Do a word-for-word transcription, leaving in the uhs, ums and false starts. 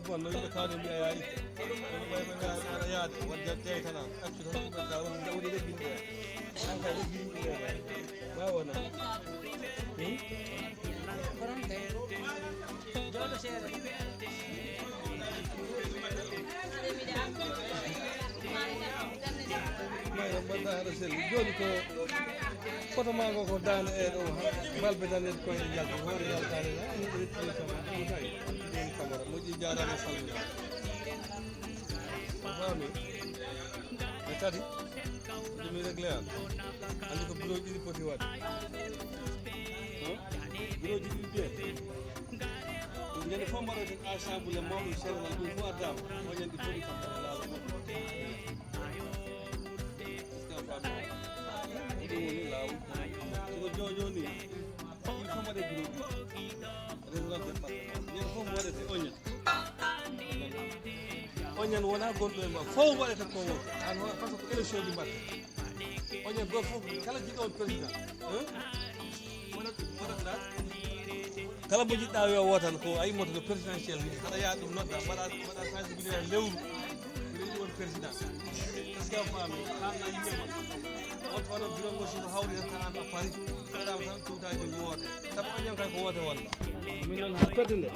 Kono no yimɓe kawde mbiya yaa itta. Kono ɓay ɓe mbiya aɗa yaade, wadde jeytana. Accu tan ko ɓe kaw, woni woni legginde. An kay legginde. Waaw, waaw. Hmm? Jooɗo seeɗa. Mayre mbaɗɗa haɗa selli. Jooni ko foto maa ngo ko daande e ɗo, balbe tan en koye yalta, hoore yaltaare na, en ƴetti sama, ɗum tawi, ɗum samara, moƴƴi jaaraama salmina. A faami? E tati, ɗum mi réglé an. Anndi ko bureau ɗiɗi poti waɗde. Huh? Bureau ɗiɗi ɓe. Ñande fof mbaɗoten ensemble mawɗo général ɗum fof addaama. Oñande fof kam laaɓa. Ɗum woni laawol. Siko jojo ni, il faut mbaɗe bureau. Résident département. Ñande fof mbaɗete oñan. Oñan wona gonɗo e ma. Fof mbaɗete ko wonde. An hoore, parce que ko élection ji mbaɗte. Oñan goto fof, kala jiɗɗo on président. Hein? Kala mo jiɗɗa yo wootan ko a yimmoto no présidentiel ni, haɗa yaha ɗum nodda, mbaɗa, mbaɗa sensibiliser lewru, mbiɗa yiɗi won président. Est-ce que a faami? Haalna yimɓe ma. On tawata bureau ngo siko hawri tan, tawa an a paari. Mbaɗama tan tuutaji woote. Sabu oñan kay ko woote wonno. Min noon haa fedde nde.